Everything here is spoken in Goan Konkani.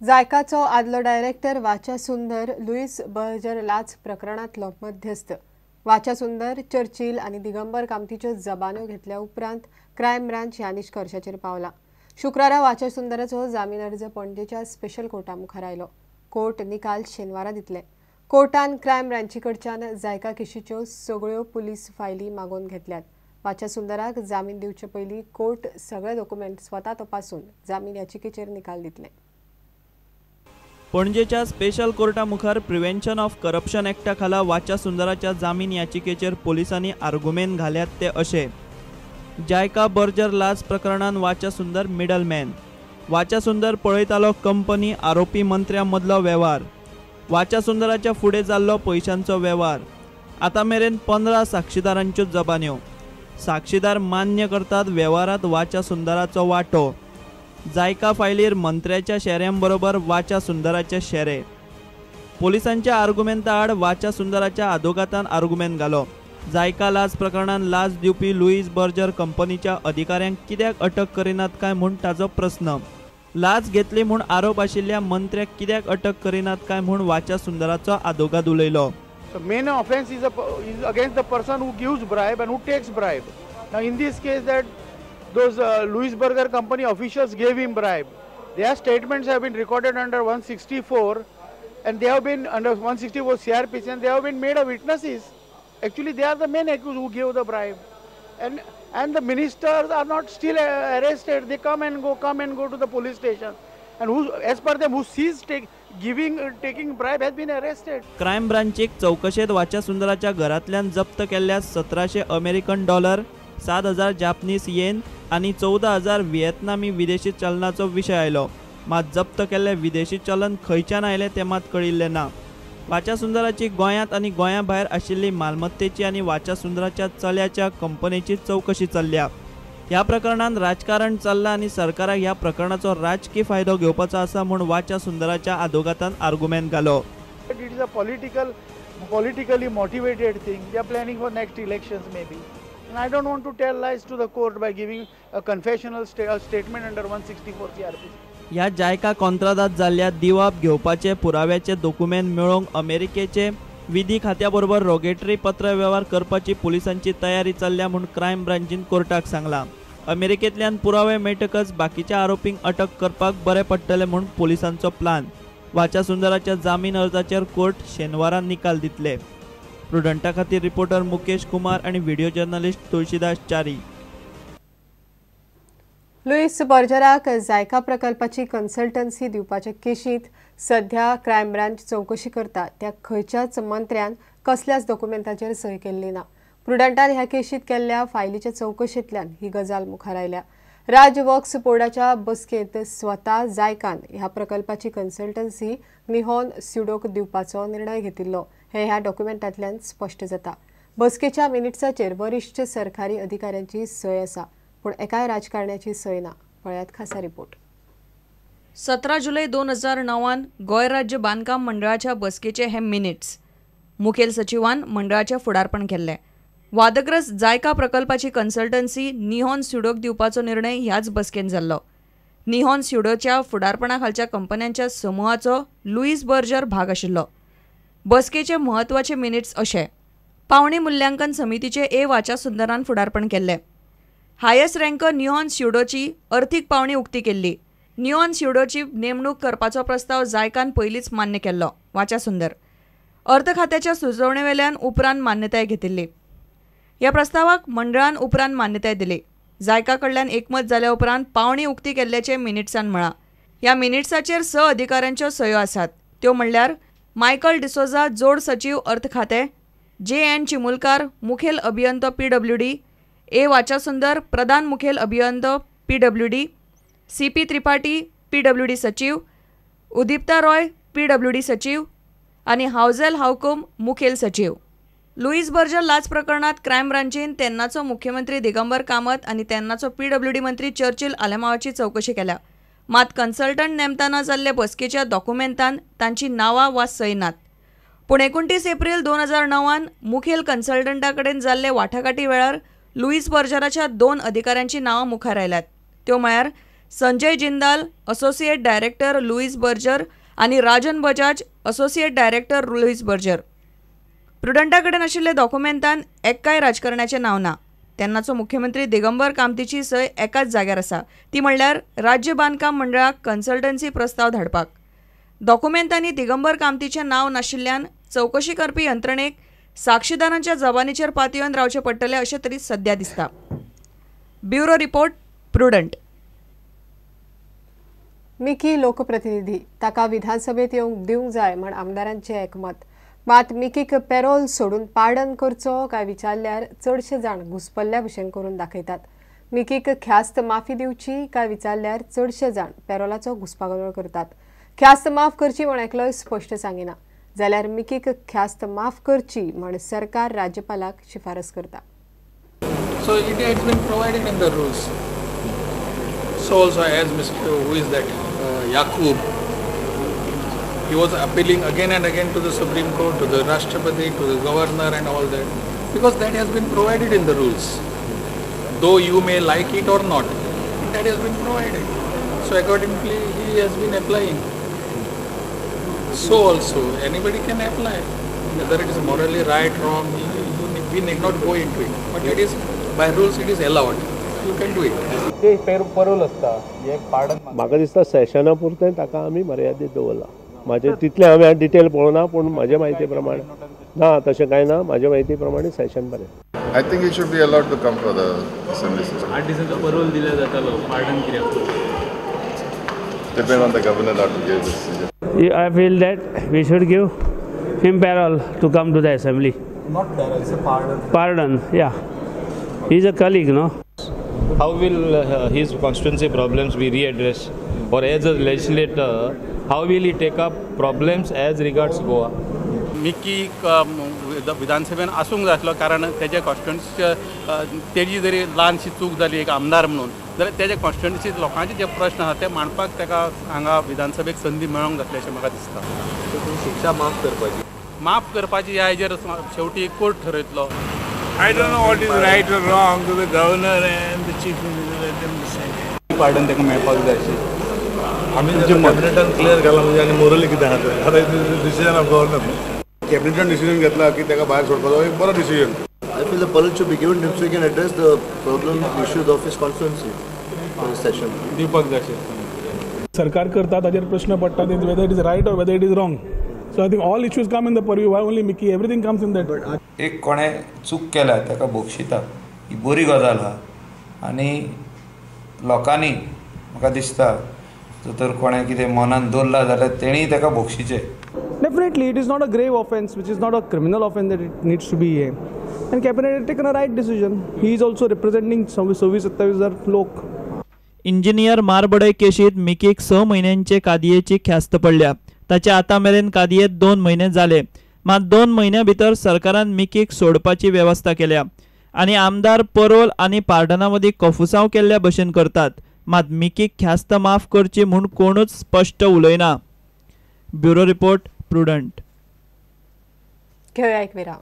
जायकाचो आदलो डायरेक्टर वाचा सुंदर लुईस बर्जर लाच प्रकरणांतलो मध्यस्थ। वाचा सुंदर, चर्चिल आनी दिगंबर कामतीच्यो जबान्यो घेतल्या उपरांत क्रायम ब्रांच ह्या निश्कर्शाचेर पावला। शुक्रारा वाचा सुंदराचो जामीन अर्ज पणजेच्या स्पेशल कोर्टा मुखार आयलो। कोर्ट निकाल शेनवारा दितले। कोर्टान क्रायम ब्रांची कडच्यान जायका केशीच्यो सगळ्यो पुलीस फायली मागोवन घेतल्यात। वाचा सुंदराक जामीन दिवचे पयलीं कोर्ट सगळे डॉक्युमेंट स्वता तपासून जामीन याचिकेचेर निकाल दितले। पणजेच्या स्पेशल कोर्टा मुखार प्रिव्हेन्शन ऑफ करप्शन एक्टा खाला वाचा सुंदराच्या जामीन याचिकेचेर पोलिसांनी आर्गुमेंत घाल्यात ते अशे: जायका बर्जर लाच प्रकरणान वाचा सुंदर मिडलमॅन, वाचा सुंदर पळयतालो कंपनी आरोपी मंत्र्यां मदलो वेव्हार, वाचा सुंदराच्या फुडें जाल्लो पयशांचो वेव्हार। आतां मेरेन 15 साक्षीदारांच्यो जबान्यो, साक्षीदार मान्य करतात वेव्हारांत वाचा सुंदराचो वांटो। जायका फायलीर मंत्र्याच्या शेऱ्यांबरोबर वाचा सुंदराचे शेरे। पोलिसांच्या आर्गुमेंता आड वाचा सुंदराच्या आदोगातान आर्गुमेंत घालो। जायका लाच प्रकरणान लाच दिवपी लुईस बर्जर कंपनीच्या अधिकाऱ्यांक कित्याक अटक करिनात काय म्हूण ताजो प्रस्न। लाच घेतली म्हूण आरोप आशिल्ल्या मंत्र्याक कित्याक अटक करिनात काय म्हूण वाचा सुंदराचो आदोगाद उलयलो। Main offence is against the person who gives bribe and who takes bribe. Now in this case that those Louis Berger company officials gave him bribe. Their statements have been recorded under 164 and they have been under 164 CRPC and they have been made a witnesses. Actually they are the main accused who gave the bribe. And the ministers are not still arrested. They come and go to the police station. And who, as per them, who sees taking bribe has been arrested. Crime ब्रांचीक चौकशेत वाचा सुंदराच्या घरांतल्यान जप्त केल्ल्या 1700 अमेरिकन डॉलर, 7000 जापनीस येन आनी 14,000 व्हिएतनामी विदेशी चलनाचो विशय आयलो। मात जप्त केल्ले विदेशी चलन खंयच्यान आयलें तें मात कळिल्लें ना। वाचा सुंदराची गोंयांत आनी गोंया भायर आशिल्ली मालमत्तेची आनी वाचा सुंदराच्या चल्याच्या कंपनीची चौकशी चल्ल्या। ह्या प्रकरणांत राजकारण चल्लां आनी सरकाराक ह्या प्रकरणाचो राजकी फायदो घेवपाचो आसा म्हूण वाचा सुंदराच्या आदोगातान आर्गुमेंत घालो। It is a politically motivated thing. They are planning for next elections maybe. And I don't want to tell lies to the court by giving a confessional statement under 164 CRPC. ह्या जायका कॉन्त्रादात जाल्ल्या दिवाप घेवपाचे पुराव्याचे दोकुमेंत मेळोवंक अमेरिकेचे विधी खात्या बरोबर रोगेटरी पत्र वेव्हार करपाची पुलिसांची तयारी चल्ल्या म्हूण क्रायम ब्रांचीन कोर्टाक सांगलां। अमेरिकेंतल्यान पुरावे मेळटकच बाकीच्या आरोपींक अटक करपाक बरें पडटलें म्हूण पुलिसांचो प्लान। वाचा सुंदराच्या जामीन अर्जाचेर कोर्ट शेनवारा निकाल दितले। प्रुडंटा खातीर रिपोर्टर मुकेश कुमार आणि व्हिडिओ जर्नलिस्ट तुळशीदास चारी। लुईस बर्जराक जायका प्रकल्पाची कन्सल्टन्सी दिवपाचे केशींत सध्या क्रायम ब्रांच चौकशी करता। त्या खंयच्याच मंत्र्यान कसल्याच डॉक्युमेंटाचेर सय केल्ली ना। प्रुडंटान ह्या केशींत केल्ल्या फायलीच्या चौकशेंतल्यान ही गजाल मुखार आयल्या। राज वर्क्स बोर्डाच्या बसकेंत स्वता जायकान ह्या प्रकल्पाची कन्सल्टन्सी निहोन स्युडोक दिवपाचो निर्णय घेतिल्लो हे ह्या डॉक्युमेंटांतल्यान स्पश्ट जाता। बसकेच्या मिनिट्साचेर वरिश्ठ सरकारी अधिकाऱ्यांची सय आसा, पूण एकाय राजकारण्याची सय ना। पळयात खासा रिपोर्ट। 17 जुलय 2009 गोंय राज्य बांदकाम मंडळाच्या बसकेचे हे मिनिट्स। मुखेल सचिवान मंडळाचे फुडारपण केल्लें। वादग्रस्त जायका प्रकल्पाची कन्सल्टन्सी निहोन स्युडोक दिवपाचो निर्णय ह्याच बसकेन जाल्लो। निहोन स्युडोच्या फुडारपणा खालच्या कंपन्यांच्या समुहाचो लुईस बर्जर भाग आशिल्लो। बसकेचे म्हत्वाचे मिनिट्स अशे: पावणी मुल्यांकन समितीचे ए वाचा सुंदरान फुडारपण केल्लें। हायेस्ट रँकर निहोन स्युडोची अर्थीक पावणी उक्ती केल्ली। निहोन स्युडोची नेमणूक करपाचो प्रस्ताव जायकान पयलींच मान्य केल्लो। वाचा सुंदर अर्थ खात्याच्या सुचोवणेवेल्यान उपरांत मान्यताय घेतिल्ली। ह्या प्रस्तावाक मंडळान उपरांत मान्यताय दिली। जायका कडल्यान एकमत जाल्या उपरांत पावणी उक्ती केल्ल्याचें मिनिट्सान म्हळां। ह्या मिनिट्साचेर 6 अधिकाऱ्यांच्यो सयो आसात, त्यो म्हणल्यार मायकल डिसोजा जोड सचीव अर्थ खातें, जे एन चिमुलकार मुखेल अभियंतो PWD, ए वाचा सुंदर प्रधान मुखेल अभियंतो PWD, CP Tripathi PWD सचीव, उदीप्ता रॉय PWD सचीव आनी हावझेल हावकुम मुखेल सचीव। लुईस बर्जर लाच प्रकरणात क्रायम ब्रांचीन तेन्नाचो मुख्यमंत्री दिगंबर कामत आनी तेन्नाचो PWD मंत्री चर्चिल आलेमावाची चौकशी केल्या। मात कन्सल्टंट नेमताना जाल्ले बसकेच्या डॉक्युमेंटान तांची नांवां वा सय नात। पूण 29 एप्रील 2009 मुखेल कन्सल्टंटा कडेन जाल्ले वाटाघाटी वेळार लुईस बर्जराच्या 2 अधिकाऱ्यांची नांवां मुखार आयल्यात। त्यो म्हळ्यार Sanjay Jindal, associate director Louis Berger आनी Rajan Bajaj, associate director Louis Berger. प्रुडंटा कडेन आशिल्ल्या डॉक्युमेंटान एक्काय राजकारण्याचें नांव ना. तेन्नाचो मुख्यमंत्री दिगंबर कामतीची सय एकाच जाग्यार आसा, ती म्हणल्यार राज्य बांदकाम मंडळाक कन्सल्टन्सी प्रस्ताव धाडपाक. डॉक्युमेंटांनी दिगंबर कामतीचें नांव नाशिल्ल्यान चवकशी करपी यंत्रणेक साक्षीदारांच्या जबानीचेर पातयेवन रावचें पडटलें अशें तरी सध्या दिसता. Bureau report, Prudent. Mickey लोकप्रतिनिधी, ताका विधानसभेत येवंक दिवंक जाय म्हण आमदारांचें एकमत. मात मिकीक पेरोल सोडून पार्डन करचो काय विचारल्यार चडशे जाण घुसपल्ल्या भशेन करून दाखयतात. मिकीक ख्यास्त माफी दिवची काय विचारल्यार चडशे जाण पेरोलाचो घुसपागोंदळ करतात. ख्यास्त माफ करची म्हण एकलोय स्पश्ट सांगिना, जाल्यार मिकीक ख्यास्त माफ करची म्हण सरकार राज्यपालाक शिफारस करता. So it has been provided in the rules. So also as Mr. who is that Yakub, he was appealing again and again to the Supreme Court, to the Rashtrapati, to the Governor and all that, because that has been provided in the rules. Though you may like it or not, that has been provided. So accordingly he has been applying. So also anybody can apply, whether it is morally right, wrong, we need not go into it. But it is by rules, it is allowed. You can do it. ते परोल आसता, पार्डन म्हाका दिसता सेशना पुरतें ताका आमी मर्यादीत दवरला. म्हाजे तितलें हांवें डिटेल पळोवना, पूण म्हाजे म्हायती प्रमाणे ना, तशें कांय ना. म्हाजे म्हायती प्रमाणे सेशन बरें. I think he should be allowed to come for the assembly session. 8 दिसांचो परोल दिल्यार जातालो, पार्डन कित्याक? Depend on the governor not to give this decision. I feel that we should give him parole to come to the assembly. Not parole, it's a pardon. Pardon, yeah. He is a colleague, no? How will his constituency problems be readdressed? Or as a legislator, how will he take up problems as regards Goa? Mickey विधानसभेन आसूंक जाय आसलो, कारण तेजे कॉन्स्टिट्युएन्सी तेजी जरी ल्हानशी चूक जाली एक आमदार म्हणून, जाल्यार तेजे कॉन्स्टिट्युएन्सी लोकांचे जे प्रश्न आसा ते मांडपाक ताका हांगा विधानसभेक संदी मेळोंक जातली अशें म्हाका दिसता. शिक्षा माफ करपाची, माफ करपाची ह्या हेजेर शेवटी court ठरयतलो. I don't know what is right or wrong to the governor and the chief minister, let them decide. Pardon ताका मेळपाक जाय अशें आमी कॅबिनेटान क्लियर केला म्हणजे आनी मोरली कितें आहा तें आतां डिसिजन ऑफ गव्हर्नर. कॅबिनेटान डिसिजन घेतला की ताका भायर सोडपाचो एक बरो decision. I feel the parole should be given so he can address the problem issues of his constituency session. दिवपाक जाय. सरकार करता ताजेर प्रश्न पडटा whether it is right or whether it is wrong. So I think all issues come in the purview. Why only Mickey? Everything comes in that. एक कोणें चूक केल्या ताका बक्षिता ही बरी गजाल आहा आनी लोकांनी म्हाका दिसता जर कोणें कितें मनान दवरलां जाल्यार तेणीय ताका बक्षिचें. Definitely, it is not a grave offense, which is not a criminal offense that it needs to be here. And cabinet had taken a right decision. He is also representing 26-27 लोक. इंजिनियर मारबडय केशीत मिकीक 6 म्हयन्यांचे कादयेची ख्यास्त पडल्या. ताचे आतां मेरेन कादयेत 2 म्हयने जाले. मात 2 म्हयन्या भितर सरकारान मिकीक सोडपाची वेवस्था केल्या आनी आमदार परोल आनी पार्डना मदीं कोफुसांव केल्ल्या भशेन करतात. मात मिकीक ख्यास्त माफ करची म्हूण कोणूच स्पश्ट उलयना. Bureau report, Prudent. घेवया एक विराम.